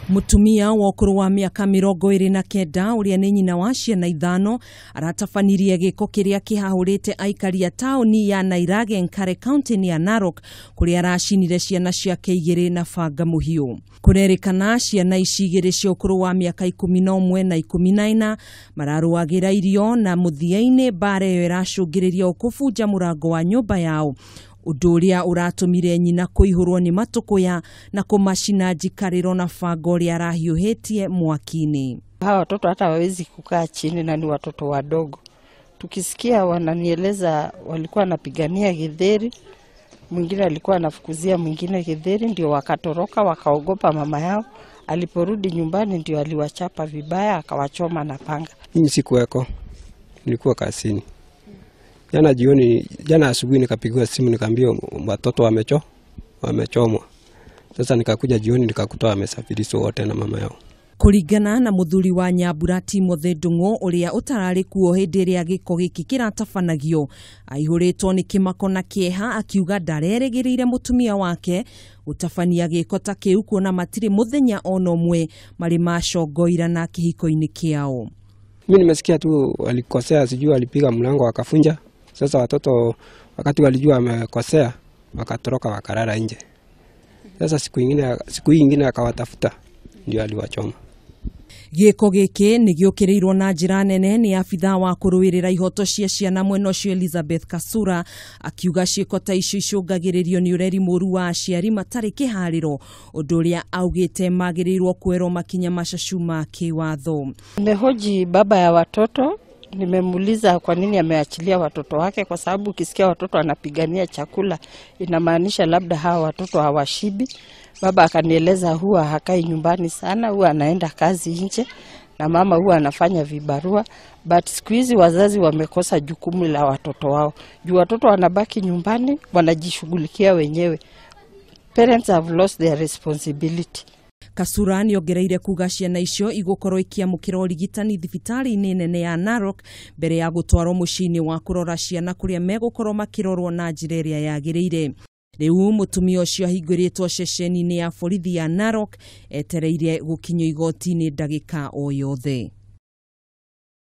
Mũtumia wa ũkũrũ wa mĩaka 29 ũrĩa nĩ nyina wa ciana 5 aratabanirie gĩko kĩrĩa kĩhahũrĩte aikari a taũni ya Nairage Nkare kaunti-inĩ ya Narok kũrĩa aracinire ciana ciake 2 na banga mũhiũ. Kũrerĩkana ciana ici 2 cia ũkũrũ wa mĩaka 11 na 14 mararũagĩra irio na mũthia-inĩ mbara ĩyo ĩracũngĩrĩria kũbunja mũrango wa nyũmba yao, ũndũ ũrĩa ũratũmire nyina kũihũrwo nĩ matũkũya na kũmacina njikarĩro na banga ũrĩa arahiũhĩtie mwaki-inĩ. Hawa watoto hata hawawezi kukaa chini na ni watoto wadogo. Tukisikia wananieleza walikuwa wanapigania githeri, mwingine alikuwa anafukuzia mwingine githeri, ndio wakatoroka wakaogopa mama yao. Aliporudi nyumbani ndio aliwachapa vibaya akawachoma na panga. Mimi sikuweko, nilikuwa kazini. Jana jioni, jana asubuhi nikapigiwa simu nikaambiwa watoto wamechomwa. Sasa nikakuja jioni nikakuta wamesafirishwa wote na mama yao. Kũringana na mũthuri wa Nyambura Timothy Ndung'u ũrĩa ũtararĩ kuo hĩndĩ ĩrĩa gĩko gĩkĩ kĩratabanagio, aihũrĩtwo nĩ kĩmako na kĩeha akiuga ndarerĩgĩrĩire mũtumia wake gũtabania gĩko ta kĩu kuona matirĩ mũthenya ona ũmwe marĩ macongoirana kĩhiko-inĩ kĩao. Mimi nimesikia tu walikosea, sijui walipiga mlango wakafunja. Sasa watoto wakati walijua wamekosea wakatoroka wakalala nje. Sasa siku nyingine akawatafuta ndio aliwachoma. Gĩko gĩkĩ nĩ gĩũkĩrĩirwo na njĩra nene nĩ abithaa wa kũrũĩrĩra ihoto cia ciana mwena ũcio Elizabeth Kasura akiuga ciĩko ta icio icũngagĩrĩrio nĩ ũreri mũru wa aciari matarĩ kĩharĩro, ũndũ ũrĩa augĩte magĩrĩirwo kwerwo makinya macacu ma kĩwatho. Nimehoji baba ya watoto, nimemuuliza kwa nini ameachilia watoto wake, kwa sababu ukisikia watoto wanapigania chakula inamaanisha labda hawa watoto hawashibi. Baba akanieleza huwa hakai nyumbani sana, huwa anaenda kazi nje na mama huwa anafanya vibarua, but siku hizi wazazi wamekosa jukumu la watoto wao. Juu watoto wanabaki nyumbani wanajishughulikia wenyewe. Parents have lost their responsibility. Kasura nĩongereire kuga ciana icio igũkorwo ikĩamũkĩra ũrigitani thibitarĩ-inĩ nene ya Narok mbere ya gũtwarwo mũciĩ-inĩ wa kũrora ciana kũrĩa megũkorwo makĩrorwo na njĩra ĩrĩa yagĩrĩire. Rĩu mũtumia ũcio ahingũrĩtwo ceceni-inĩ ya borithi ya Narok etereire gũkinyio igoti-inĩ ndagĩka o yothe.